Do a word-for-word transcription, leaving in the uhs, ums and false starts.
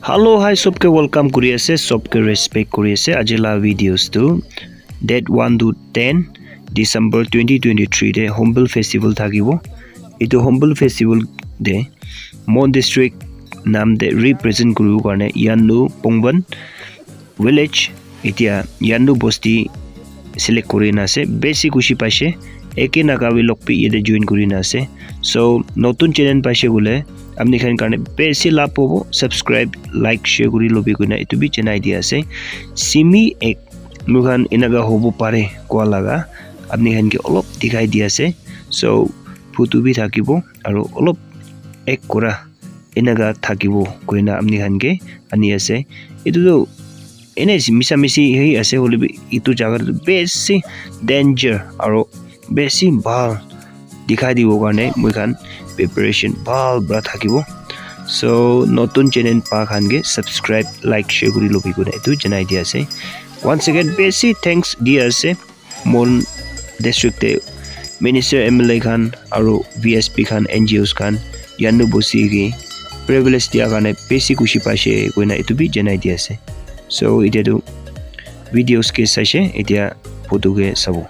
Hello, hi, sobke welcome kuri ase, sobke respect kuri ase. Aji la videos tu date one to ten December twenty twenty-three te Hornbill Festival thakibo. Etu Hornbill Festival te Mon District nam te represent kuribo karne Yannu Pongban Village, etia Yannu Bosti select kuri na ase. Besi khushi paise. Eke Naga vlog bi yate join kuri na ase. So, notun channel paise koile, apni khan karne besi labh hobo. Subscribe, like, share kuri lobi koina etu bi janai di ase. Simi ek moi khan enaga hobo pare koa laga apni khan ke olop dikhai di ase. So, photo bi thakibo aru olop ek kura enaga thakibo koina apni khan ke ani ase. Etu tu ene misa misi he ase, hoile bi etu jaga tu besi danger aru besi bhal dikhai dibo karne moi khan preparation bhal para thakibo. So, notun channel pa khan ke subscribe, like, share kuri lobi koina etu janai di ase. Once again, besi thanks di ase. Mon district te minister, M L A khan aru V S P khan, N G Os khan, Yannu Bosti ke privilege dia karne besi khushi paise koina etu bi janai di ase. So, etia tu videos ke saise, etia photo ke sabo.